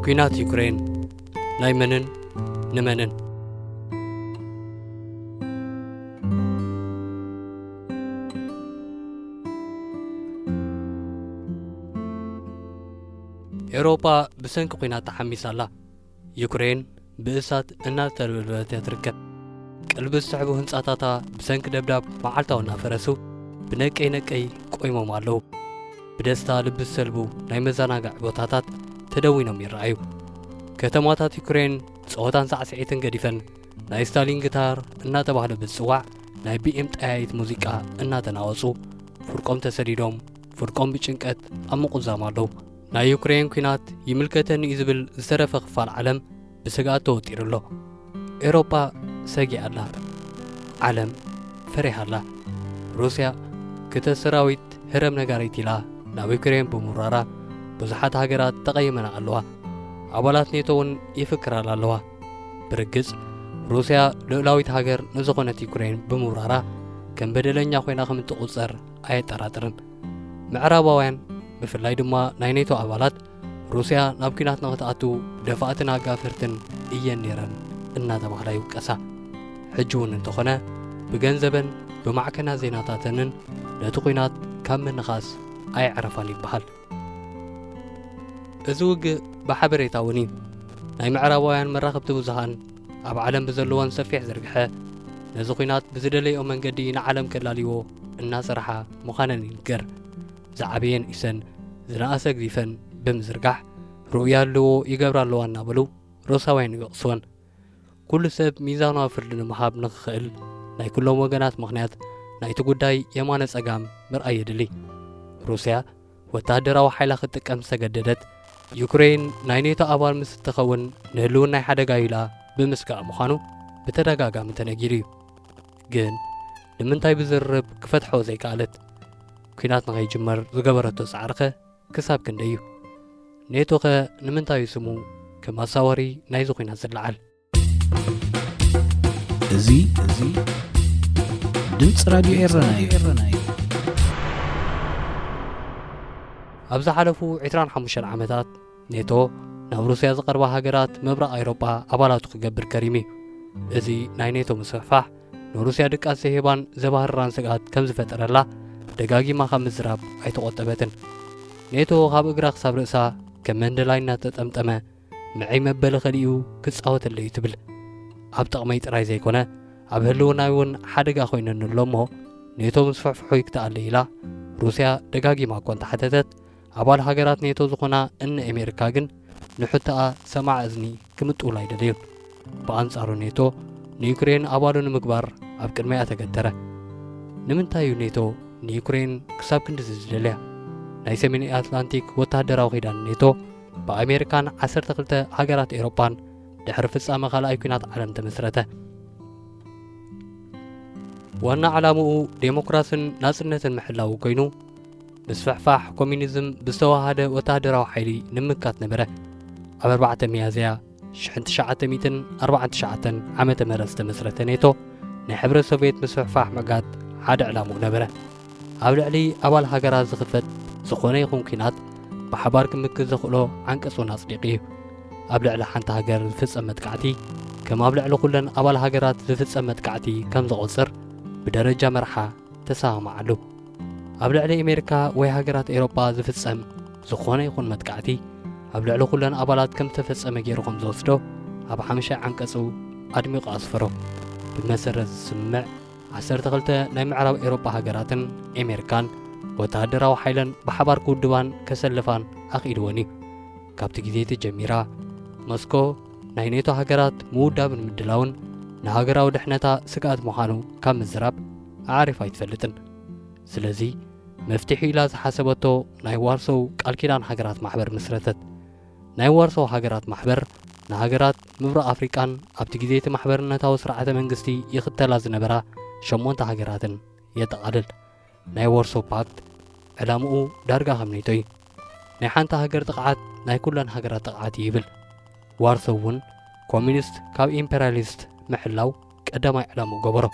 ኲናት ዩክሬን ናይ መንን ንመንን? ኤውሮጳ ብሰንኪ ኲናት ተሓሚሳ ኣላ። ዩክሬን ብእሳት እናተለበለበት እያ ትርከብ። ቀልቢ ዝስሕቡ ህንጻታታ ብሰንኪ ደብዳብ መዓልታዊ እናፈረሱ ብነቀይ ነቀይ ቆይሞም ኣለዉ። ብደስታ ልቢ ዝሰልቡ ናይ መዘናግዒ ቦታታት ተደዊኖም ይረኣዩ። ከተማታት ዩክሬን ጸወታን ሳዕስዒትን ገዲፈን ናይ ስታሊን ጊታር እናተባህለ ብዝጽዋዕ ናይ ቢኤም ጠያይት ሙዚቃ እናተናወጹ ፍርቆም ተሰዲዶም ፍርቆም ብጭንቀት ኣብ ምቑዛም ኣለዉ። ናይ ዩክሬን ኲናት ይምልከተኒ እዩ ዝብል ዝተረፈ ክፋል ዓለም ብስግኣት ተወጢሩ ኣሎ። ኤውሮጳ ሰጊኣ ኣላ። ዓለም ፈሪሃ ኣላ። ሩስያ ክተ ሰራዊት ህረም ነጋሪት ኢላ ናብ ዩክሬን ብምውራራ ብዙሓት ሃገራት ተቐይመና ኣለዋ። ኣባላት ኔቶ እውን ይፍክራላ ኣለዋ። ብርግጽ ሩስያ ልኡላዊት ሃገር ንዝኾነት ዩክሬን ብምውራራ ከም በደለኛ ኮይና ከም እትቑጸር ኣየጠራጥርን። ምዕራባውያን ብፍላይ ድማ ናይ ኔቶ ኣባላት ሩስያ ናብ ኲናት ንኽትኣቱ ደፋእትን ኣጋፍርትን እየን ነይረን እናተባህላ ይውቀሳ። ሕጂ እውን እንተኾነ ብገንዘበን ብማዕከናት ዜናታተንን ነቲ ኲናት ካብ ምንኻስ ኣየዕረፋን ይበሃል። እዚ ውግእ ብሓበሬታ እውን እዩ። ናይ ምዕራባውያን መራኸብቲ ብዙሃን ኣብ ዓለም ብዘለወን ሰፊሕ ዝርግሐ ነዚ ኲናት ብዝደለይኦ መንገዲ ንዓለም ከላልይዎ እናሰርሓ ምዃነን ይንገር። ዝዓበየ ንኢሰን ዝነኣሰ ግዲፈን ብምዝርጋሕ ርኡያ ኣለዎ ይገብራ ኣለዋ እናበሉ ሩሳውያን ይወቕስወን። ኩሉ ሰብ ሚዛናዊ ፍርዲ ንምሃብ ንኽኽእል ናይ ኩሎም ወገናት ምኽንያት ናይቲ ጉዳይ የማነ ጸጋም ምርኣይ የድሊ። ሩስያ ወተሃደራዊ ሓይላ ክትጥቀም ዝተገደደት ዩክሬን ናይ ኔቶ ኣባል ምስ እትኸውን ንህልውናይ ሓደጋ እዩ ኢላ ብምስጋእ ምዃኑ ብተደጋጋሚ ተነጊሩ እዩ። ግን ንምንታይ ብዝርርብ ክፈትሖ ዘይከኣለት? ኲናት ንኸይጅመር ዝገበረቶ ጻዕሪኸ ክሳብ ክንደይ እዩ? ኔቶኸ ንምንታይ እዩ ስሙ ከም ኣሳወሪ ናይዚ ኲናት ዝለዓል? እዚ እዚ ድምፂ ራድዮ ኤረና እዩ። ኣብ ዝሓለፉ ዕስራን ሓሙሽተን ዓመታት ኔቶ ናብ ሩስያ ዝቐርባ ሃገራት ምብራቕ ኣውሮጳ ኣባላቱ ክገብር ከሪሙ እዩ። እዚ ናይ ኔቶ ምስፍሕፋሕ ንሩስያ ድቃስ ዘይህባን ዘባህርራን ስግኣት ከም ዝፈጠረላ ደጋጊማ ካብ ምዝራብ ኣይተቖጠበትን። ኔቶ ካብ እግራ ክሳብ ርእሳ ከም መንደላይ እናተጠምጠመ ምዐይ መበሊ ከሊኡ ክጻወተለይ እዩ ትብል። ኣብ ጥቕመይ ጥራይ ዘይኮነ ኣብ ህልውናይ እውን ሓደጋ ኮይነኒ ኣሎ እሞ ኔቶ ምስፍሕፍሑ ይግትኣለይ ኢላ ሩስያ ደጋጊማ እኳ እንተሓተተት ኣባል ሃገራት ኔቶ ዝኾና እነ ኣሜሪካ ግን ንሑታኣ ሰማዕ እዝኒ ክምጥውላ ኣይደለዩን። ብኣንጻሩ ኔቶ ንዩክሬን ኣባሉ ንምግባር ኣብ ቅድሚኣ ተገተረ። ንምንታይ እዩ ኔቶ ንዩክሬን ክሳብ ክንድዚ ዝደልያ? ናይ ሰሜን ኣትላንቲክ ወተሃደራዊ ኪዳን ኔቶ ብኣሜሪካን ዓሰርተ ክልተ ሃገራት ኤውሮጳን ድሕሪ ፍጻመ ካልኣይ ኲናት ዓለም ተመስረተ። ዋና ዕላምኡ ዴሞክራስን ናጽነትን ምሕላው ኮይኑ ምስፍሕፋሕ ኮሚኒዝም ብዝተዋሃደ ወተሃደራዊ ሓይሊ ንምምካት ነበረ። ኣብ ኣርባዕተ ሚያዝያ ሽሕን ትሽዓተ ሚእትን ኣርባዓን ትሽዓተን ዓመተ ምህረት ዝተመስረተ ኔቶ ናይ ሕብረት ሶቭየት ምስፍሕፋሕ ምዕጋት ሓደ ዕላምኡ ነበረ። ኣብ ልዕሊ ኣባል ሃገራት ዝኽፈት ዝኾነ ይኹን ኲናት ብሓባር ክምክት ዘኽእሎ ዓንቀጽ እውን ኣጽዲቑ እዩ። ኣብ ልዕሊ ሓንቲ ሃገር ዝፍጸም መጥቃዕቲ ከም ኣብ ልዕሊ ኩለን ኣባል ሃገራት ዝፍጸም መጥቃዕቲ ከም ዘቖጽር ብደረጃ መርሓ ተሰማምዓሉ። ኣብ ልዕሊ ኣሜሪካ ወይ ሃገራት ኤውሮጳ ዝፍጸም ዝኾነ ይኹን መጥቃዕቲ ኣብ ልዕሊ ኩለን ኣባላት ከም ዝተፈጸመ ገይሩ ከም ዝወስዶ ኣብ ሓምሻይ ዓንቀጹ ኣድሚቑ ኣስፈሮ። ብመሰረት ዝስምዕ ዓሰርተ ክልተ ናይ ምዕራብ ኤውሮጳ ሃገራትን ኣሜሪካን ወተሃደራዊ ሓይለን ብሓባር ክውድባን ከሰልፋን ኣኽኢልወን እዩ። ካብቲ ግዜ እቲ ጀሚራ ሞስኮ ናይ ኔቶ ሃገራት ምውዳብን ምድላውን ንሃገራዊ ድሕነታ ስግኣት ምዃኑ ካብ ምዝራብ ኣዕሪፋ ኣይትፈልጥን። ስለዚ መፍትሒ ኢላ ዝሓሰበቶ ናይ ዋርሶው ቃል ኪዳን ሃገራት ማሕበር መስረተት። ናይ ዋርሶው ሃገራት ማሕበር ንሃገራት ምብራቕ ኣፍሪቃን ኣብቲ ግዜ እቲ ማሕበርነታዊ ስርዓተ መንግስቲ ይኽተላ ዝነበራ ሸሞንተ ሃገራትን የጠቓልል። ናይ ዋርሶው ፓክት ዕላምኡ ዳርጋ ከም ኔቶ እዩ። ናይ ሓንቲ ሃገር ጥቕዓት ናይ ኩለን ሃገራት ጥቕዓት እዩ ይብል። ዋርሶው እውን ኮሚኒስት ካብ ኢምፔርያሊስት ምሕላው ቀዳማይ ዕላምኡ ገበሮ።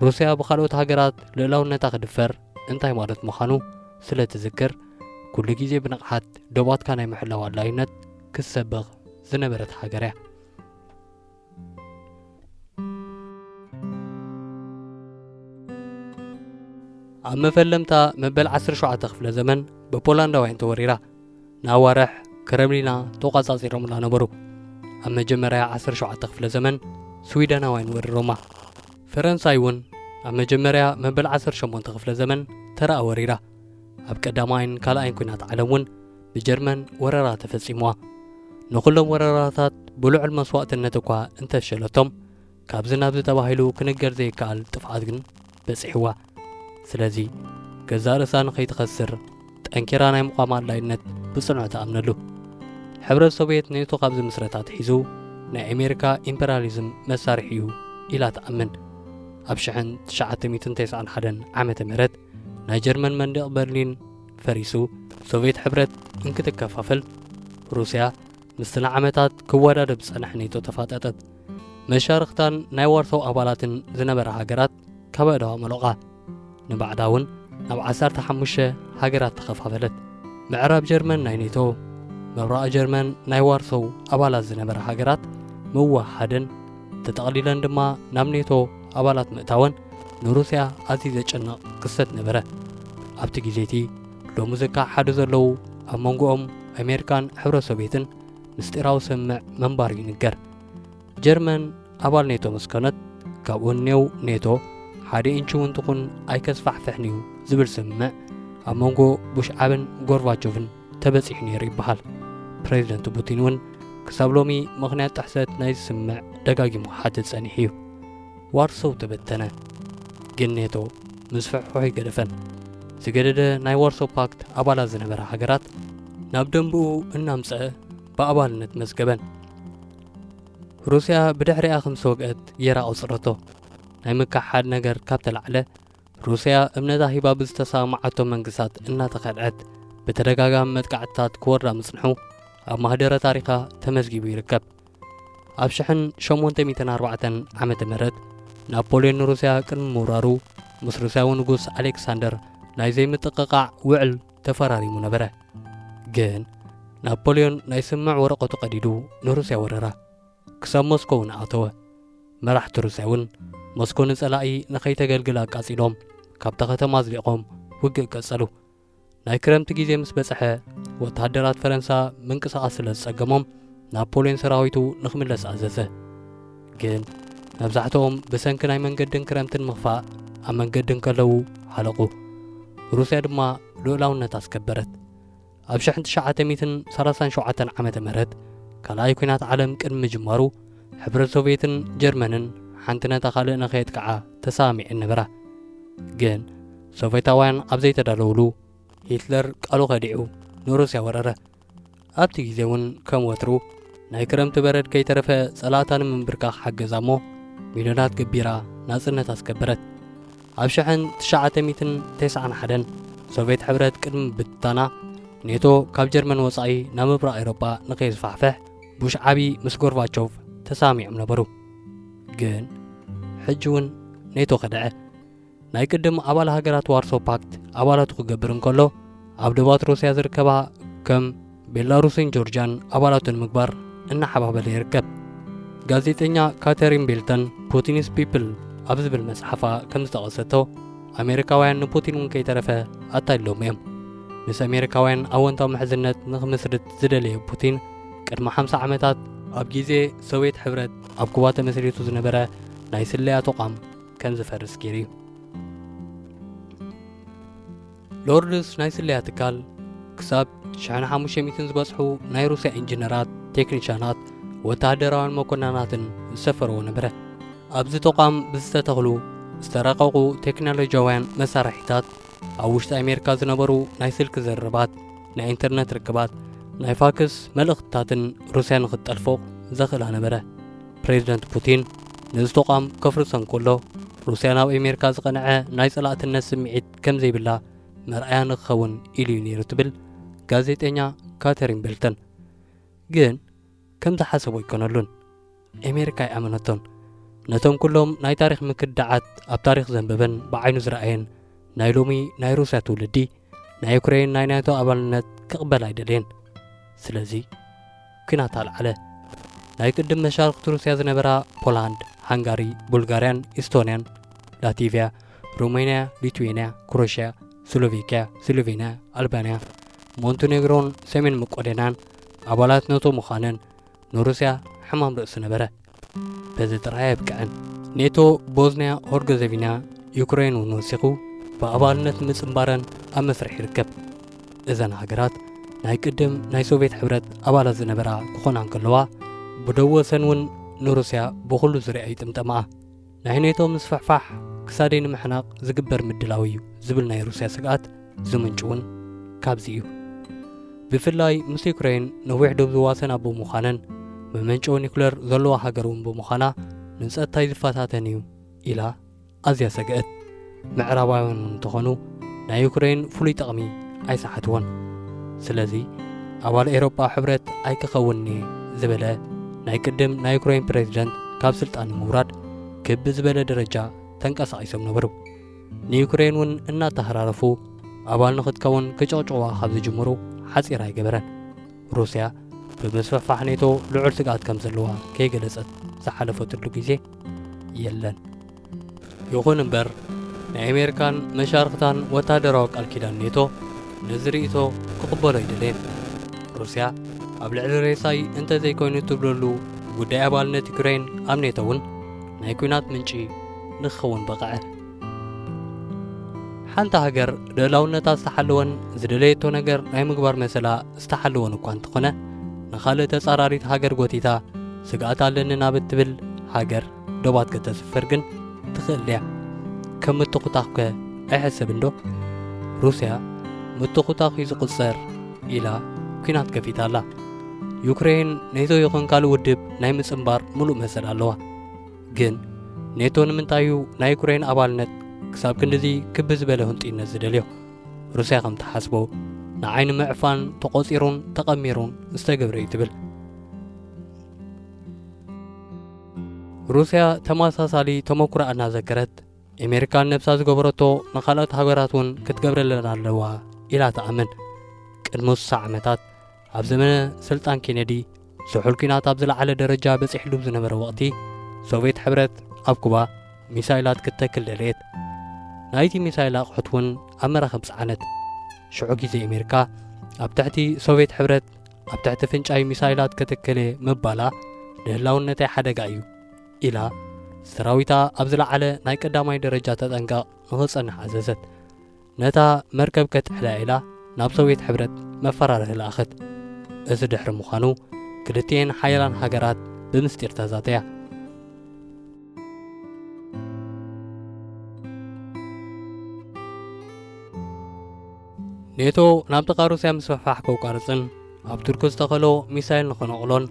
ሩስያ ብኻልኦት ሃገራት ልእላውነታ ክድፈር እንታይ ማለት ምዃኑ ስለ ትዝክር ኩሉ ግዜ ብንቕሓት ዶባትካ ናይ ምሕላው ኣድላይነት ክትሰበኽ ዝነበረት ሃገር እያ። ኣብ መፈለምታ መበል ዓሰርተ ሸውዓተ ክፍለ ዘመን ብፖላንዳውያን ተወሪራ። ንኣዋርሕ ክረምሊና ተቋጻጺሮምላ ነበሩ። ኣብ መጀመርያ ዓሰርተ ሸውዓተ ክፍለ ዘመን ስዊደናውያን ወሪሮማ። ፈረንሳይ እውን ኣብ መጀመርያ መበል ዓሰርተ ሸሞንተ ክፍለ ዘመን ተራኣ ወሪራ። ኣብ ቀዳማይን ካልኣይን ኲናት ዓለም እውን ብጀርመን ወረራ ተፈጺምዋ። ንኹሎም ወረራታት ብልዑል መስዋእትነት እኳ እንተፍሸለቶም፣ ካብዚ ናብዚ ተባሂሉ ክንገር ዘይከኣል ጥፍኣት ግን በጺሕዋ። ስለዚ ገዛእ ርእሳ ንኸይትኸስር ጠንኪራ ናይ ምቋም ኣድላይነት ብጽንዑ ትኣምነሉ። ሕብረት ሶቭየት ኔቶ ካብ ዝምስረት ኣትሒዙ ናይ ኣሜሪካ ኢምፔርያሊዝም መሳርሒ እዩ ኢላ ትኣምን። ኣብ ሽሕን ትሽዓተ ሚእትን ተስዓን ሓደን ዓመተ ምህረት ናይ ጀርመን መንደቕ በርሊን ፈሪሱ፣ ሶቭየት ሕብረት እንክትከፋፈል፣ ሩስያ ምስቲ ንዓመታት ክወዳደብ ዝጸንሐ ኔቶ ተፋጠጠት። መሻርኽታን ናይ ዋርሶው ኣባላትን ዝነበራ ሃገራት ካብ ኣእዳዋ መሎቓ። ንባዕዳ እውን ናብ ዓሰርተ ሓሙሽተ ሃገራት ተኸፋፈለት። ምዕራብ ጀርመን ናይ ኔቶ፣ ምብራቕ ጀርመን ናይ ዋርሶው ኣባላት ዝነበራ ሃገራት ምውህሃደን፣ ተጠቕሊለን ድማ ናብ ኔቶ ኣባላት ምእታወን ንሩስያ ኣዝዩ ዘጨንቕ ክስተት ነበረ። ኣብቲ ግዜ እቲ ሎሚ ዘከሓሓዱ ዘለዉ፣ ኣብ መንጎኦም ኣሜሪካን ሕብረት ሶቭየትን ምስጢራዊ ስምምዕ ምንባሩ ይንገር። ጀርመን ኣባል ኔቶ ምስ ኮነት፣ ካብኡ እኔው ኔቶ ሓደ ኢንች እውን ትኹን ኣይከስፋሕፍሕን እዩ ዝብል ስምምዕ ኣብ መንጎ ቡሽ ዓብን ጎርባቾቭን ተበጺሑ ነይሩ ይበሃል። ፕሬዚደንት ፑቲን እውን ክሳብ ሎሚ ምኽንያት ጥሕሰት ናይዚ ስምምዕ ደጋጊሙ ክሓትት ጸኒሑ እዩ። ዋርሶው ተበተነ፣ ግን ኔቶ ምስ ፍሕፍሑ ኣይገደፈን። ዝገደደ ናይ ዋርሶ ፓክት ኣባላት ዝነበራ ሃገራት ናብ ደንብኡ እናምጸአ ብኣባልነት መዝገበን። ሩስያ ብድሕሪኣ ከም ዝተወግአት ጌራ ቆጽረቶ። ናይ ምክሓድ ነገር ካብ ተላዕለ፣ ሩስያ እምነታ ሂባ ብዝተሰማማዓቶ መንግስታት እናተኸድዐት፣ ብተደጋጋሚ መጥቃዕትታት ክወርዳ ምጽንሑ ኣብ ማህደረ ታሪኻ ተመዝጊቡ ይርከብ። ኣብ ሽሕን ሸሞንተ ሚእትን ኣርባዕተን ዓመተ ምህረት ናፖልዮን ንሩስያ ቅድሚ ምውራሩ፣ ምስ ሩስያዊ ንጉስ ኣሌክሳንደር ናይ ዘይምጥቕቓዕ ውዕል ተፈራሪሙ ነበረ። ግን ናፖልዮን ናይ ስምምዕ ወረቐቱ ቀዲዱ ንሩስያ ወረራ። ክሳብ ሞስኮ እውን ኣተወ። መራሕቲ ሩስያ እውን ሞስኮ ንጸላኢ ንኸይተገልግል ኣቃጺሎም፣ ካብታ ከተማ ኣዝሊቖም ውግእ ቀጸሉ። ናይ ክረምቲ ግዜ ምስ በጽሐ፣ ወተሃደራት ፈረንሳ ምንቅስቓስ ስለ ዝጸገሞም፣ ናፖልዮን ሰራዊቱ ንኽምለስ ኣዘዘ። ግን መብዛሕትኦም ብሰንኪ ናይ መንገድን ክረምትን ምኽፋእ ኣብ መንገዲ እንከለዉ ሃለቑ። ሩስያ ድማ ልኡላውነት ኣስከበረት። ኣብ ሽሕን ትሽዓተ ሚእትን ሰላሳን ሸውዓተን ዓመተ ምህረት፣ ካልኣይ ኲናት ዓለም ቅድሚ ምጅማሩ፣ ሕብረት ሶቭየትን ጀርመንን ሓንቲ ነታ ካልእ ንኸየጥቅዓ ተሰማሚዐን ነበራ። ግን ሶቭየታውያን ኣብ ዘይተዳለውሉ፣ ሂትለር ቃሉ ከዲዑ ንሩስያ ወረረ። ኣብቲ ግዜ እውን ከም ወትሩ ናይ ክረምቲ በረድ ከይተረፈ ጸላእታ ንምንብርካኽ ሓገዛ እሞ ሚልዮናት ገቢራ ናጽነት ኣስከበረት። ኣብ ሽሕን ትሽዓተ ሚእትን ተስዓን ሓደን ሶቭየት ሕብረት ቅድሚ ብትታና ኔቶ ካብ ጀርመን ወጻኢ ናብ ምብራቕ ኤውሮጳ ንኸየስፋሕፍሕ ቡሽ ዓቢ ምስ ጎርባቾቭ ተሰማሚዖም ነበሩ። ግን ሕጂ እውን ኔቶ ከደዐ። ናይ ቅድም ኣባል ሃገራት ዋርሶ ፓክት ኣባላቱ ክገብር እንከሎ፣ ኣብ ዶባት ሩስያ ዝርከባ ከም ቤላሩስን ጆርጅያን ኣባላቱ ንምግባር እናሓባበለ ይርከብ። ጋዜጠኛ ካተሪን ቤልተን ፑቲንስ ፒፕል ኣብ ዝብል መጽሓፋ ከም ዝጠቐሰቶ፣ ኣሜሪካውያን ንፑቲን እውን ከይተረፈ ኣታሊሎም እዮም። ምስ ኣሜሪካውያን ኣወንታዊ ምሕዝነት ንኽምስርት ዝደለየ ፑቲን፣ ቅድሚ ሓምሳ ዓመታት ኣብ ግዜ ሶቭየት ሕብረት ኣብ ኩባ ተመስሪቱ ዝነበረ ናይ ስለያ ተቋም ከም ዝፈርስ ገይሩ እዩ። ሎርድስ ናይ ስለያ ትካል ክሳብ ሽሕን ሓሙሽተ ሚእትን ዝበጽሑ ናይ ሩስያ ኢንጂነራት፣ ቴክኒሻናት፣ ወተሃደራውያን መኮንናትን ዝሰፈርዎ ነበረ። ኣብዚ ተቋም ብዝተተኽሉ ዝተራቐቑ ቴክኖሎጂያውያን መሳርሒታት፣ ኣብ ውሽጢ ኣሜሪካ ዝነበሩ ናይ ስልኪ ዝርርባት፣ ናይ ኢንተርነት ርክባት፣ ናይ ፋክስ መልእኽትታትን ሩስያ ንኽትጠልፎ ዘኽእላ ነበረ። ፕሬዚደንት ፑቲን ነዚ ተቋም ከፍርሶ እንከሎ፣ ሩስያ ናብ ኣሜሪካ ዝቐንዐ ናይ ጸላእትነት ስምዒት ከም ዘይብላ መርኣያ ንክኸውን ኢሉ እዩ ነይሩ ትብል ጋዜጠኛ ካተሪን ቤልተን። ግን ከም ዝሓሰቦ ኣይኮነሉን። ኣሜሪካ ኣይኣመነቶን። ነቶም ኩሎም ናይ ታሪኽ ምክዳዓት ኣብ ታሪኽ ዘንበበን ብዓይኑ ዝረኣየን ናይ ሎሚ ናይ ሩስያ ትውልዲ፣ ናይ ዩክሬን ናይ ናቶ ኣባልነት ክቕበል ኣይደለየን። ስለዚ ኲናት ኣልዓለ። ናይ ቅድም መሻርክቲ ሩስያ ዝነበራ ፖላንድ፣ ሃንጋሪ፣ ቡልጋርያን ኢስቶንያን፣ ላቲቪያ፣ ሮሜንያ፣ ሊትዌንያ፣ ክሮሽያ፣ ስሎቬኪያ፣ ስሎቬንያ፣ ኣልባንያ፣ ሞንቴኔግሮን ሰሜን መቆዶንያን ኣባላት ኔቶ ምዃነን ንሩስያ ሕማም ርእሲ ነበረ። በዚ ጥራይ ኣየብቅዐን። ኔቶ ቦዝንያ ሆርገዘቪና፣ ዩክሬን እውን ወሲኹ ብኣባልነት ንምጽንባረን ኣብ መስርሕ ይርከብ። እዘን ሃገራት ናይ ቅድም ናይ ሶቭየት ሕብረት ኣባላት ዝነበራ ክኾና እንከለዋ፣ ብደቡብ ወሰን እውን ንሩስያ ብኹሉ ዙርያ ይጥምጠምኣ። ናይ ኔቶ ምስፍሕፋሕ ክሳደይ ንምሕናቕ ዝግበር ምድላው እዩ ዝብል ናይ ሩስያ ስግኣት ዝምንጭ እውን ካብዚ እዩ። ብፍላይ ምስ ዩክሬን ነዊሕ ዶብ ዝዋሰና ብምዃነን መመንጨዊ ኒኩለር ዘለዋ ሃገር እውን ብምዃና ንጸጥታይ ዝፈታተን እዩ ኢላ ኣዝያ ሰግአት። ምዕራባውያን እውን እንተኾኑ ናይ ዩክሬን ፍሉይ ጥቕሚ ኣይሰሓትዎን። ስለዚ ኣባል ኤውሮጳ ሕብረት ኣይክኸውንን እየ ዝበለ ናይ ቅድም ናይ ዩክሬን ፕሬዝደንት ካብ ስልጣን ንምውራድ ክብ ዝበለ ደረጃ ተንቀሳቒሶም ነበሩ። ንዩክሬን እውን እናተሃራረፉ ኣባል ንኽትከውን ክጨቕጭቑዋ ካብ ዝጅምሩ ሓጺር ኣይገበረን። ሩስያ ብምስፍሕፋሕ ኔቶ ልዑል ስግኣት ከም ዘለዋ ከይገለጸት ዝሓለፈትሉ ግዜ የለን። ይኹን እምበር ናይ ኣሜሪካን መሻርኽታን ወታደራዊ ቃል ኪዳን ኔቶ ነዚ ርእይቶ ክቕበሎ ኣይደለየን። ሩስያ ኣብ ልዕሊ ሬሳይ እንተዘይኮይኑ ትብለሉ ጉዳይ ኣባልነት ዩክሬን ኣብ ኔቶ እውን ናይ ኲናት ምንጪ ንክኸውን በቕዐ። ሓንቲ ሃገር ልእላውነታ ዝተሓለወን ዝደለየቶ ነገር ናይ ምግባር መሰላ ዝተሓለወን እኳ እንተኾነ፣ ንኻልእ ተጻራሪት ሃገር ጎቲታ ስግኣት ኣለኒ ናብ እትብል ሃገር ዶባት ከተስፍር ግን ትኽእል ድያ? ከም ምትኹታኽከ ኣይሕሰብን ዶ? ሩስያ ምትኹታኽ እዩ ዝቑጸር ኢላ ኲናት ከፊታ ኣላ። ዩክሬን ኔቶ ይኹን ካልእ ውድብ ናይ ምጽንባር ምሉእ መሰል ኣለዋ። ግን ኔቶ ንምንታይ እዩ ናይ ዩክሬን ኣባልነት ክሳብ ክንድዚ ክብ ዝበለ ህንጡይነት ዝደልዮ? ሩስያ ከም ትሓስቦ ንዓይ ንምዕፋን ተቖጺሩን ተቐሚሩን ዝተገብረ እዩ ትብል። ሩስያ ተመሳሳሊ ተመኩሮኣ እናዘከረት፣ ኣሜሪካ ነብሳ ዝገበረቶ ንኻልኦት ሃገራት እውን ክትገብረለን ኣለዋ ኢላ ትኣምን። ቅድሚ ስሳ ዓመታት ኣብ ዘመነ ስልጣን ኬነዲ፣ ስሑል ኲናት ኣብ ዝለዓለ ደረጃ በጺሕሉ ዝነበረ ወቕቲ፣ ሶቭየት ሕብረት ኣብ ኩባ ሚሳይላት ክትተክል ደለየት። ናይቲ ሚሳይል ኣቑሑት እውን ኣብ መራኽብ ጸዓነት። ሽዑ ግዜ ኣሜሪካ ኣብ ትሕቲ ሶቭየት ሕብረት ኣብ ትሕቲ ፍንጫይ ሚሳይላት ክትክል እየ ምባላ ንህላውነተይ ሓደጋ እዩ ኢላ ሰራዊታ ኣብ ዝለዓለ ናይ ቀዳማይ ደረጃ ተጠንቀቕ ንኽጸንሕ ኣዘዘት። ነታ መርከብ ከትሕላ ኢላ ናብ ሶቭየት ሕብረት መፈራርሂ ለኣኸት። እዚ ድሕሪ ምዃኑ ክልቲኤን ሓያላን ሃገራት ብምስጢር ተዛተያ። ኔቶ ናብ ጥቓ ሩስያ ምስፍሕፋሕ ከቋርጽን ኣብ ቱርኪ ዝተኸሎ ሚሳይል ንኸነቕሎን፣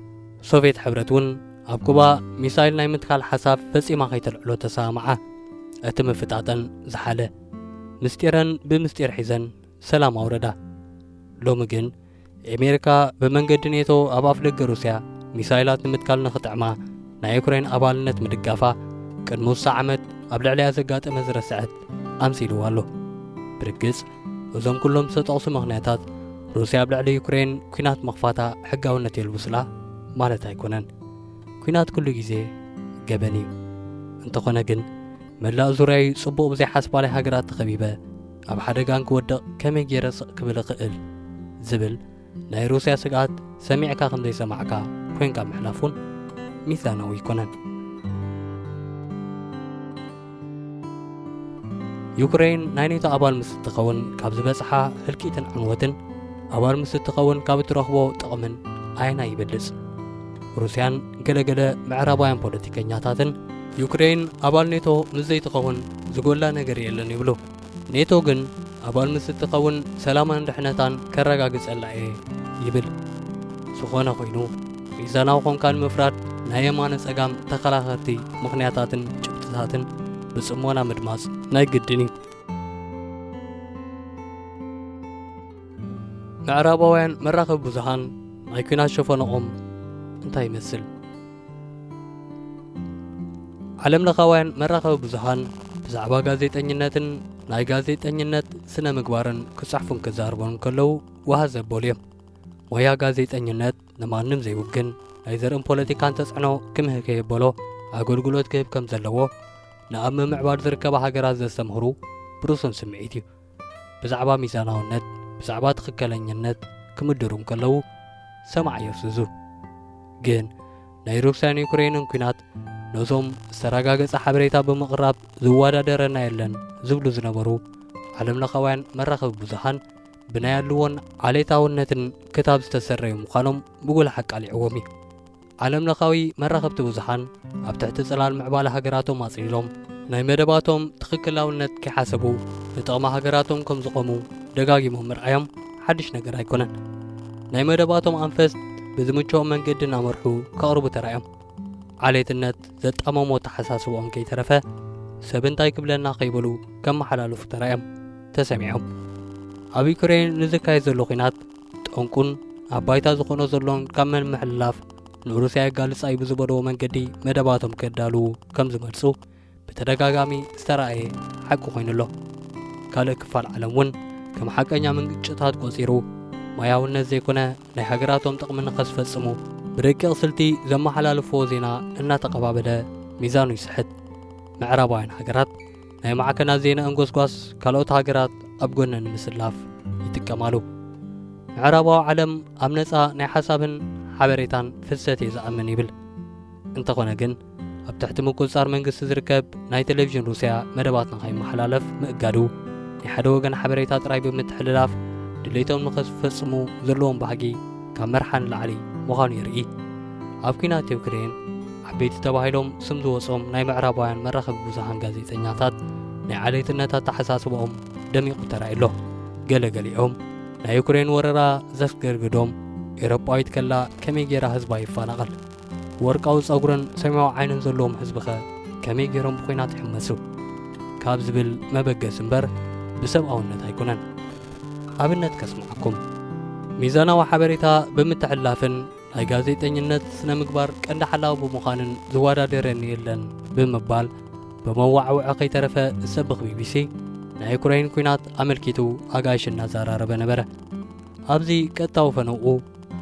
ሶቭየት ሕብረት እውን ኣብ ኩባ ሚሳይል ናይ ምትካል ሓሳብ ፈጺማ ከይተልዕሎ ተሰማምዓ። እቲ ምፍጣጠን ዝሓለ ምስጢረን ብምስጢር ሒዘን ሰላም ኣውረዳ። ሎሚ ግን ኣሜሪካ ብመንገዲ ኔቶ ኣብ ኣፍደገ ሩስያ ሚሳይላት ንምትካል ንኽጥዕማ ናይ ዩክሬን ኣባልነት ምድጋፋ ቅድሚ ውሳ ዓመት ኣብ ልዕሊያ ዘጋጠመ ዝረስዐት ኣምሲልዋ ኣሎ። ብርግጽ እዞም ኩሎም ዝተጠቕሱ ምኽንያታት ሩስያ ኣብ ልዕሊ ዩክሬን ኲናት ምኽፋታ ሕጋውነት የልብሱላ ማለት ኣይኮነን። ኲናት ኩሉ ግዜ ገበን እዩ። እንተኾነ ግን መላእ ዙርያይ ጽቡቕ ብዘይሓስባላይ ሃገራት ተኸቢበ ኣብ ሓደጋ እንክወድቕ ከመይ ገይረ ስቕ ክብል እኽእል ዝብል ናይ ሩስያ ስግኣት ሰሚዕካ ከም ዘይሰማዕካ ኮይንካ ምሕላፍ እውን ሚዛናዊ ኣይኮነን። ዩክሬን ናይ ኔቶ ኣባል ምስ እትኸውን ካብ ዝበጽሓ ህልቂትን ዕንወትን ኣባል ምስ እትኸውን ካብ እትረኽቦ ጥቕምን ኣየናይ ይበልጽ? ሩስያን ገለገለ ምዕራባውያን ፖለቲከኛታትን ዩክሬን ኣባል ኔቶ ምስ ዘይትኸውን ዝጎላ ነገር የለን ይብሉ። ኔቶ ግን ኣባል ምስ እትኸውን ሰላማን ድሕነታን ከረጋግጸላ እየ ይብል። ዝኾነ ኮይኑ፣ ሚዛናዊ ኾንካ ንምፍራድ ናይ የማነ ጸጋም ተኸራኸርቲ ምኽንያታትን ጭብጥታትን ብጽሞና ምድማጽ ናይ ግድን እዩ። ምዕራባውያን መራኸቢ ብዙሃን ናይ ኲናት ሸፈነኦም እንታይ ይመስል? ዓለም ለኻውያን መራኸቢ ብዙሃን ብዛዕባ ጋዜጠኝነትን ናይ ጋዜጠኝነት ስነ ምግባርን ክጽሕፉን ክዛረቡን እንከለዉ ዋሃ ዘበሉ እዮም። ሞያ ጋዜጠኝነት ንማንም ዘይውግን፣ ናይ ዘርእን ፖለቲካን ተጽዕኖ ክምህህ ከየበሎ ኣገልግሎት ክህብ ከም ዘለዎ፣ ንኣብ ምምዕባል ዝርከባ ሃገራት ዘስተምህሩ ብሩስን ስምዒት እዩ። ብዛዕባ ሚዛናውነት፣ ብዛዕባ ትኽክለኝነት ክምድሩ እንከለዉ ሰማዕ የፍዝዙ። ግን ናይ ሩስያን ዩክሬንን ኲናት ነዞም ዝተረጋገጸ ሓበሬታ ብምቕራብ ዝወዳደረና የለን ዝብሉ ዝነበሩ ዓለምለኻውያን መራኸቢ ብዙሃን ብናይ ኣድልዎን ዓሌታውነትን ክታብ ዝተሰረዩ ምዃኖም ብጉልሕ ኣቃሊዕዎም እዩ። ዓለምለኻዊ መራኸብቲ ብዙሃን ኣብ ትሕቲ ጽላል ምዕባለ ሃገራቶም ኣጽሊሎም ናይ መደባቶም ትኽክላውነት ከይሓሰቡ ንጥቕሚ ሃገራቶም ከም ዝቖሙ ደጋጊሞም ምርኣዮም ሓድሽ ነገር ኣይኮነን። ናይ መደባቶም ኣንፈት ብዝምችኦም መንገዲ እናመርሑ ከቕርቡ ተራእዮም። ዓሌትነት ዘጣመሞ ኣተሓሳስብኦም ከይተረፈ ሰብ እንታይ ክብለና ከይበሉ ከመሓላልፉ ተራእዮም ተሰሚዖም። ኣብ ዩክሬን ንዝካየድ ዘሎ ኲናት ጠንቁን ኣብ ባይታ ዝኾኖ ዘሎን ካብ ምምሕልላፍ ንሩስያ የጋልጻ እዩ ብዝበልዎ መንገዲ መደባቶም ከዳልዉ ከም ዝመርጹ ብተደጋጋሚ ዝተራእየ ሓቂ ኮይኑ ኣሎ። ካልእ ክፋል ዓለም እውን ከም ሓቀኛ ምንጭታት ቆጺሩ ሞያውነት ዘይኮነ ናይ ሃገራቶም ጥቕሚ ንኸስፈጽሙ ብረቂቕ ስልቲ ዘመሓላልፍዎ ዜና እናተቐባበለ ሚዛኑ ይስሕት። ምዕራባውያን ሃገራት ናይ ማዕከናት ዜና እንጎስጓስ ካልኦት ሃገራት ኣብ ጎነን ንምስላፍ ይጥቀማሉ። ምዕራባዊ ዓለም ኣብ ነጻ ናይ ሓሳብን ሓበሬታን ፍሰት እየ ዝኣምን ይብል። እንተኾነ ግን ኣብ ትሕቲ ምቁጽጻር መንግስቲ ዝርከብ ናይ ቴሌቪዥን ሩስያ መደባት ንኸይመሓላለፍ ምእጋዱ ናይ ሓደ ወገን ሓበሬታ ጥራይ ብምትሕልላፍ ድሌቶም ንኸዝፈጽሙ ዘለዎም ባህጊ ካብ መርሓ ንላዕሊ ምዃኑ የርኢ። ኣብ ኲናት ዩክሬን ዓበይቲ ተባሂሎም ስም ዝወጾም ናይ ምዕራባውያን መራኸቢ ብዙሃን ጋዜጠኛታት ናይ ዓሌትነት ኣተሓሳስባኦም ደሚቑ ተራእዩ ኣሎ። ገለ ገሊኦም ናይ ዩክሬን ወረራ ዘስገርግዶም ኤውሮጳዊት ከላ ከመይ ጌራ ህዝባ ይፈናቐል፣ ወርቃዊ ጸጉርን ሰማያዊ ዓይንን ዘለዎም ህዝብኸ ከመይ ጌሮም ብኹናት ይሕመሱ ካብ ዝብል መበገሲ እምበር ብሰብኣውነት ኣይኮነን። ኣብነት ከስምዓኩም። ሚዛናዊ ሓበሬታ ብምትሕልላፍን ናይ ጋዜጠኝነት ስነ ምግባር ቀንዲ ሓላዊ ብምዃንን ዝወዳደረኒ የለን ብምባል ብመዋዕውዒ ከይተረፈ ዝሰብኽ ቢቢሲ ናይ ዩክሬን ኲናት ኣመልኪቱ ኣጋይሽ እናዘራረበ ነበረ። ኣብዚ ቀጥታዊ ፈነውኡ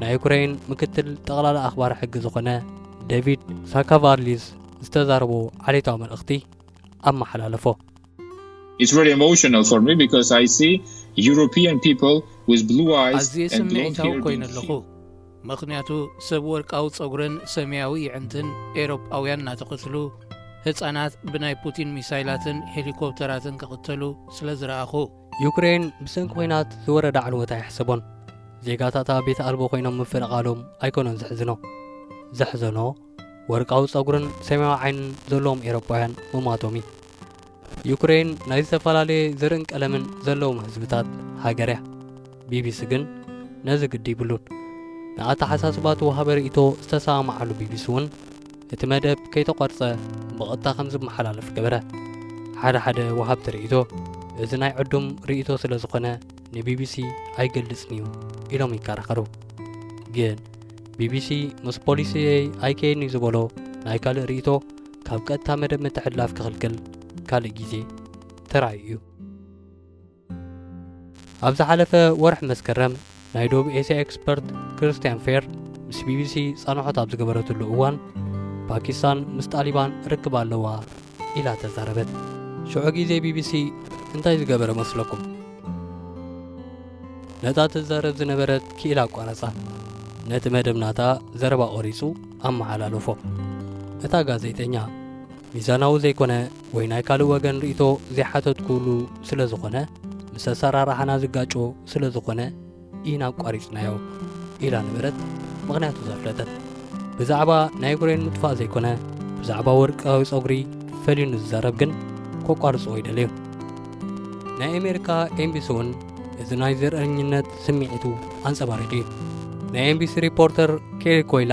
ናይ ዩክሬን ምክትል ጠቕላላ ኣኽባሪ ሕጊ ዝኾነ ዴቪድ ሳካቫርሊስ ዝተዛረቦ ዓሌታዊ መልእኽቲ ኣመሓላለፎ። It's very emotional for me because I see European people with blue eyes ኣዝየ and long ስምዒታዊ hair ኮይነ being ኣለኹ killed. ምኽንያቱ ሰብ ወርቃዊ ጸጉርን ሰማያዊ ይዕንትን ኤሮጳውያን እናተቐትሉ ህጻናት ብናይ ፑቲን ሚሳይላትን ሄሊኮፕተራትን ክቕተሉ ስለ ዝረኣኹ ዩክሬን ብሰንኪ ኲናት ዝወረዳ ዕንወት ኣይሕሰቦን። ዜጋታታ ቤት ኣልቦ ኮይኖም ምፍንቓሎም ኣይኮነን ዘሕዝኖ። ዘሕዘኖ ወርቃዊ ጸጉርን ሰማያዊ ዓይንን ዘለዎም ኤሮጳውያን ምሟቶም እዩ። ዩክሬን ናይ ዝተፈላለየ ዘርእን ቀለምን ዘለዎም ህዝብታት ሃገር እያ። ቢቢሲ ግን ነዚ ግዲ ይብሉን። ንኣተሓሳስባ እቲ ወሃቢ ርእይቶ ዝተሰማማዓሉ ቢቢሲ እውን እቲ መደብ ከይተቋርጸ ብቐጥታ ከም ዝመሓላለፍ ገበረ። ሓደ ሓደ ወሃብቲ ርእይቶ እዚ ናይ ዕዱም ርእይቶ ስለ ዝኾነ ንቢቢሲ ኣይገልጽን እዩ ኢሎም ይከራኸሩ። ግን ቢቢሲ ምስ ፖሊሲየይ ኣይከይድን እዩ ዝበሎ ናይ ካልእ ርእይቶ ካብ ቀጥታ መደብ ምትሕልላፍ ክኽልክል ካልእ ግዜ ተራእዩ እዩ። ኣብ ዝሓለፈ ወርሒ መስከረም ናይ ደቡብ ኤስያ ኤክስፐርት ክርስቲያን ፌር ምስ ቢቢሲ ጻንሖት ኣብ ዝገበረትሉ እዋን ፓኪስታን ምስ ጣሊባን ርክብ ኣለዋ ኢላ ተዛረበት። ሽዑ ግዜ ቢቢሲ እንታይ ዝገበረ መስለኩም? ነታ ትዛረብ ዝነበረት ክኢላ ኣቋረጻ። ነቲ መደብ ናታ ዘረባ ቆሪጹ ኣመሓላለፎ። እታ ጋዜጠኛ ሚዛናዊ ዘይኮነ ወይ ናይ ካልእ ወገን ርእይቶ ዘይሓተትኩሉ ስለ ዝኾነ ምስ ኣሰራርሓና ዝጋጮ ስለ ዝኾነ ኢና ኣቋሪጽናዮ ኢላ ነበረት ምኽንያቱ ዘፍለጠት። ብዛዕባ ናይ ዩክሬን ምጥፋእ ዘይኮነ ብዛዕባ ወርቃዊ ጸጉሪ ፈሊኑ ዝዛረብ ግን ከቋርጾ ኣይደለዩን። ናይ ኣሜሪካ ኤምቢሲ እውን እዚ ናይ ዘርእኝነት ስምዒቱ ኣንጸባሪቑ እዩ። ናይ ኤምቢሲ ሪፖርተር ኬሪ ኮይላ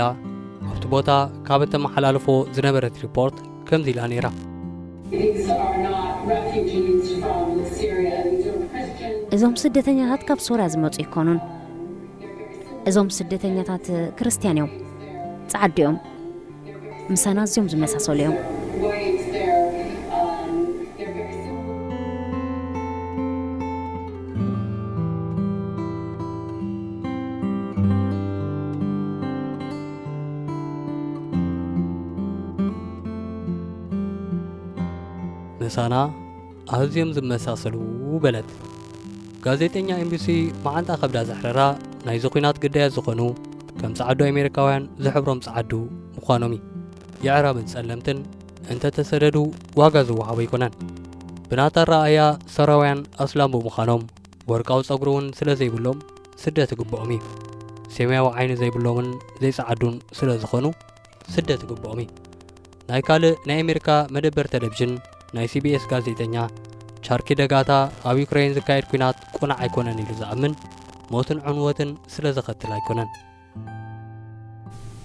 ኣብቲ ቦታ ካብ እተመሓላልፎ ዝነበረት ሪፖርት ከምዚ ኢላ ነይራ። These are not refugees from Syria. These are Christian. እዞም ስደተኛታት ካብ ሶርያ ዝመጹ ኣይኮኑን። እዞም ስደተኛታት ክርስትያን እዮም። ጻዓዱ እዮም። ምሳና ኣዝዮም ዝመሳሰሉ እዮም። Whites, they're, um, they're very similar. ሳና ኣዝዮም ዝመሳሰሉ በለት። ጋዜጠኛ ኤምቢሲ መዓንጣ ከብዳ ዘሕረራ ናይዚ ኲናት ግዳያት ዝኾኑ ከም ጸዓዱ ኣሜሪካውያን ዝሕብሮም ጸዓዱ ምዃኖም እዩ። የዕራብን ጸለምትን እንተተሰደዱ ዋጋ ዝወሃቦ ኣይኮነን። ብናታ ኣረኣእያ ሰራውያን ኣስላም ብምዃኖም ወርቃዊ ጸጉሪ እውን ስለ ዘይብሎም ስደት ይግብኦም እዩ። ሰማያዊ ዓይኒ ዘይብሎምን ዘይጸዓዱን ስለ ዝኾኑ ስደት ይግብኦም እዩ። ናይ ካልእ ናይ ኣሜሪካ መደበር ቴሌቪዥን ናይ ሲቢኤስ ጋዜጠኛ ቻርኪ ደጋታ ኣብ ዩክሬን ዝካየድ ኲናት ቁኑዕ ኣይኮነን ኢሉ ዝኣምን ሞትን ዕንወትን ስለ ዘኸትል ኣይኮነን።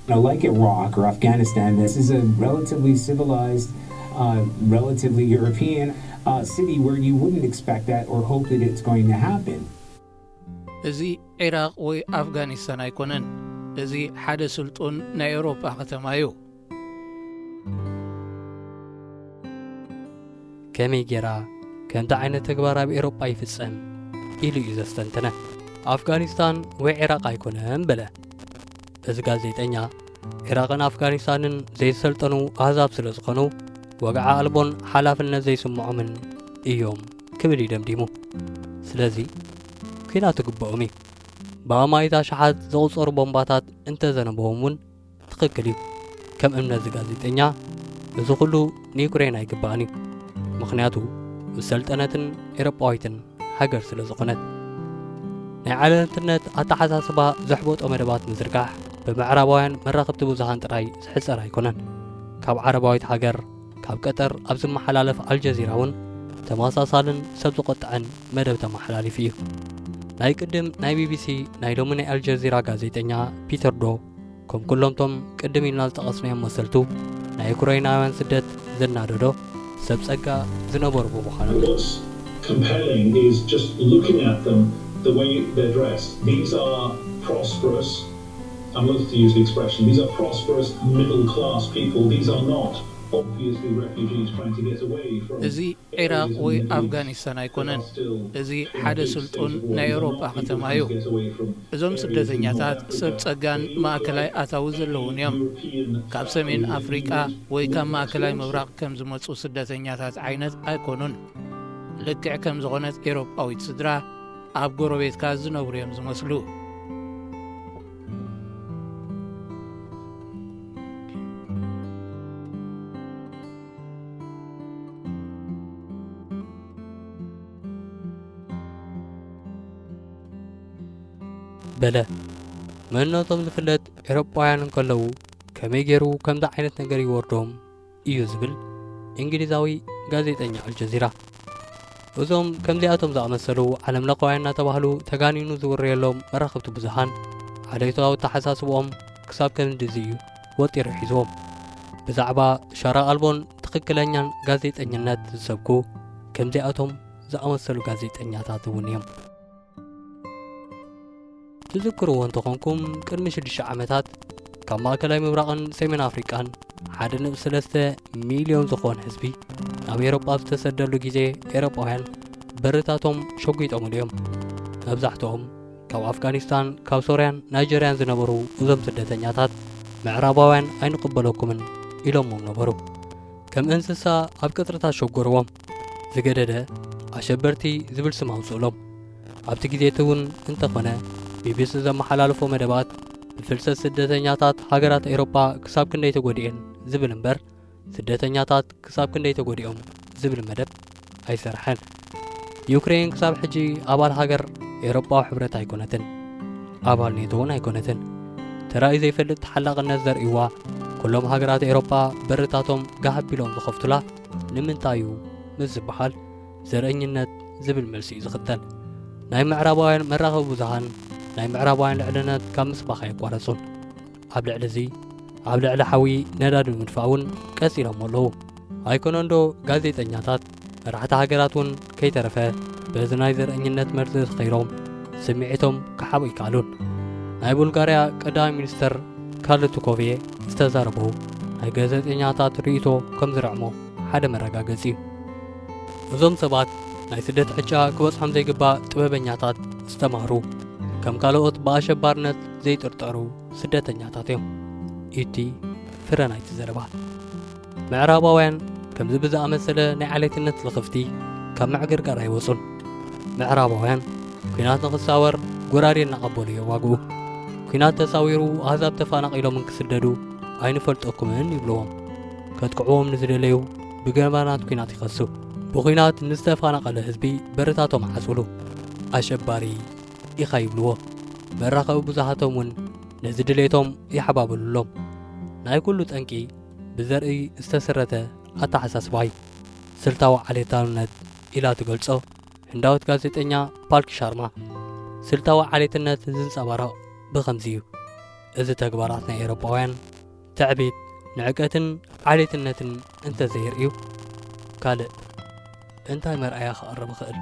Now, like Iraq or Afghanistan, this is a relatively civilized, uh, relatively European uh, city where you wouldn't expect that or hope that it's going to happen. እዚ ዒራቕ ወይ ኣፍጋኒስታን ኣይኮነን። እዚ ሓደ ስልጡን ናይ ኤውሮጳ ከተማ እዩ። ከመይ ጌራ ከምዚ ዓይነት ተግባር ኣብ ኤውሮጳ ይፍጸም ኢሉ እዩ ዘስተንተነ። ኣፍጋኒስታን ወይ ዒራቕ ኣይኮነን በለ። እዚ ጋዜጠኛ ዒራቕን ኣፍጋኒስታንን ዘይሰልጠኑ ኣህዛብ ስለ ዝኾኑ ወግዓ ኣልቦን ሓላፍነት ዘይስምዖምን እዮም ክብል እዩ ደምዲሙ። ስለዚ ኲናት ይግብኦም እዩ። ብኣማኢት ኣሽሓት ዝቑጸሩ ቦምባታት እንተዘነበዎም እውን ትኽክል እዩ። ከም እምነት እዚ ጋዜጠኛ እዚ ኩሉ ንዩክሬን ኣይግባእን እዩ። ምኽንያቱ ዝሰልጠነትን ኤውሮጳዊትን ሃገር ስለ ዝኾነት። ናይ ዓለምትነት ኣተሓሳስባ ዘሕበጦ መደባት ምዝርጋሕ፣ ብምዕራባውያን መራኸብቲ ብዙሃን ጥራይ ዝሕጸር ኣይኮነን። ካብ ዓረባዊት ሃገር፣ ካብ ቀጠር ኣብ ዝመሓላለፍ ኣልጀዚራ እውን ተመሳሳልን ሰብ ዝቖጥዐን መደብ ተመሓላሊፉ እዩ። ናይ ቅድም ናይ ቢቢሲ ናይ ሎሚ ናይ ኣልጀዚራ ጋዜጠኛ ፒተር ዶ ከም ኩሎምቶም ቅድም ኢልና ዝጠቐስናዮም መሰልቱ ናይ ዩክረይናውያን ስደት ዘናደዶ ሰብ ጸጋ ዝነበሩ ብምዃኑ What's compelling is just looking at them, the way they're dressed. These are prosperous, I'm loath to use the expression, these are prosperous middle class people. These are not obviously refugees trying to get away from. እዚ ዒራቕ ወይ ኣፍጋኒስታን ኣይኮነን። እዚ ሓደ ስልጡን ናይ ኤውሮጳ ከተማ እዩ። እዞም ስደተኛታት ሰብ ጸጋን ማእከላይ ኣታዊ ዘለዉን እዮም። ካብ ሰሜን ኣፍሪቃ ወይ ካብ ማእከላይ ምብራቕ ከም ዝመጹ ስደተኛታት ዓይነት ኣይኮኑን። ልክዕ ከም ዝኾነት ኤውሮጳዊት ስድራ ኣብ ጎረቤትካ ዝነብሩ እዮም ዝመስሉ። በለ መንነቶም ዝፍለጥ ኤውሮጳውያን እንከለዉ ከመይ ገይሩ ከምዚ ዓይነት ነገር ይወርዶም እዩ ዝብል እንግሊዛዊ ጋዜጠኛ ኣልጀዚራ። እዞም ከምዚኣቶም ዝኣመሰሉ ዓለምለኻውያን እናተባህሉ ተጋኒኑ ዝውረየሎም መራኸብቲ ብዙሃን ዓሌታዊ ኣተሓሳስብኦም ክሳብ ክንድዚ እዩ ወጢሩ ሒዝዎም። ብዛዕባ ሻራ ኣልቦን ትኽክለኛን ጋዜጠኝነት ዝሰብኩ ከምዚኣቶም ዝኣመሰሉ ጋዜጠኛታት እውን እዮም። ትዝክርዎ እንተኾንኩም ቅድሚ ሽዱሽተ ዓመታት ካብ ማእከላይ ምብራቕን ሰሜን ኣፍሪቃን ሓደ ነጥቢ ሰለስተ ሚልዮን ዝኾን ህዝቢ ናብ ኤሮጳ ኣብ ዝተሰደሉ ግዜ ኤሮጳውያን በርታቶም ሸጒጦምሉ እዮም። መብዛሕትኦም ካብ ኣፍጋኒስታን፣ ካብ ሶርያን ናይጀርያን ዝነበሩ እዞም ስደተኛታት ምዕራባውያን ኣይንቕበለኩምን ኢሎሞም ነበሩ። ከም እንስሳ ኣብ ቀጽርታት ሸጎርዎም። ዝገደደ ኣሸበርቲ ዝብል ስም ኣውፅእሎም። ኣብቲ ግዜ እቲ እውን እንተኾነ ቢቢሲ ዘመሓላለፎ መደባት ብፍልሰት ስደተኛታት ሃገራት ኤውሮጳ ክሳብ ክንደይ ተጎዲኤን ዝብል እምበር ስደተኛታት ክሳብ ክንደይ ተጎዲኦም ዝብል መደብ ኣይሰርሐን። ዩክሬን ክሳብ ሕጂ ኣባል ሃገር ኤውሮጳዊ ሕብረት ኣይኮነትን። ኣባል ኔቶ እውን ኣይኮነትን። ተራእዩ ዘይፈልጥ ተሓላቕነት ዘርእይዋ ኩሎም ሃገራት ኤውሮጳ በርታቶም ጋህ ኣቢሎም ዝኸፍቱላ ንምንታይ እዩ ምስ ዝበሃል ዘርእኝነት ዝብል መልሲ እዩ ዝኽተል። ናይ ምዕራባውያን መራኸቢ ብዙሃን ናይ ምዕራባውያን ልዕልነት ካብ ምስባኽ ኣየቋረጹን። ኣብ ልዕሊ እዚ ኣብ ልዕሊ ሓዊ ነዳዲ ንምድፋእ እውን ቀጺሎሞ ኣለዉ። ኣይኮነንዶ ጋዜጠኛታት መራሕቲ ሃገራት እውን ከይተረፈ በዚ ናይ ዘርእኝነት መርዚ ተኸይሮም ስምዒቶም ክሓብኡ ኣይከኣሉን። ናይ ቡልጋርያ ቀዳማይ ሚኒስተር ካርል ቱኮቭየ ዝተዛረቦ ናይ ጋዜጠኛታት ርእይቶ ከም ዝርዕሞ ሓደ መረጋገጺ እዩ። እዞም ሰባት ናይ ስደት ዕጫ ክበጽሖም ዘይግባእ ጥበበኛታት ዝተማህሩ ከም ካልኦት ብኣሸባርነት ዘይጥርጠሩ ስደተኛታት እዮም። እቲ ፍረ ናይቲ ዘረባ ምዕራባውያን ከምዚ ብዝኣመሰለ ናይ ዓሌትነት ልኽፍቲ ካብ ምዕግርጋር ኣይወጹን። ምዕራባውያን ኲናት ንኽሳወር ጎራዴ እናቐበሉ የዋግኡ። ኲናት ተሳዊሩ ኣህዛብ ተፋናቒሎም እንክስደዱ ኣይንፈልጠኩምን ይብልዎም። ከጥቅዕዎም ንዝደለዩ ብገበናት ኲናት ይኸሱ። ብኲናት ንዝተፋናቐለ ህዝቢ በረታቶም ዓጹሉ። ኣሸባሪ ኢኻ ይብልዎ። መራኸቢ ብዙሃቶም እውን ነዚ ድሌቶም ይሓባብሉሎም። ናይ ኩሉ ጠንቂ ብዘርኢ ዝተሰረተ ኣተሓሳስባ እዩ። ስልታዊ ዓሌታውነት ኢላ ትገልጾ ህንዳዊት ጋዜጠኛ ፓልኪ ሻርማ። ስልታዊ ዓሌትነት ዝንጸባረቕ ብኸምዚ እዩ። እዚ ተግባራት ናይ ኤውሮጳውያን ትዕቢት፣ ንዕቀትን ዓሌትነትን እንተዘየርእዩ ካልእ እንታይ መርኣያ ክቐርብ ይኽእል?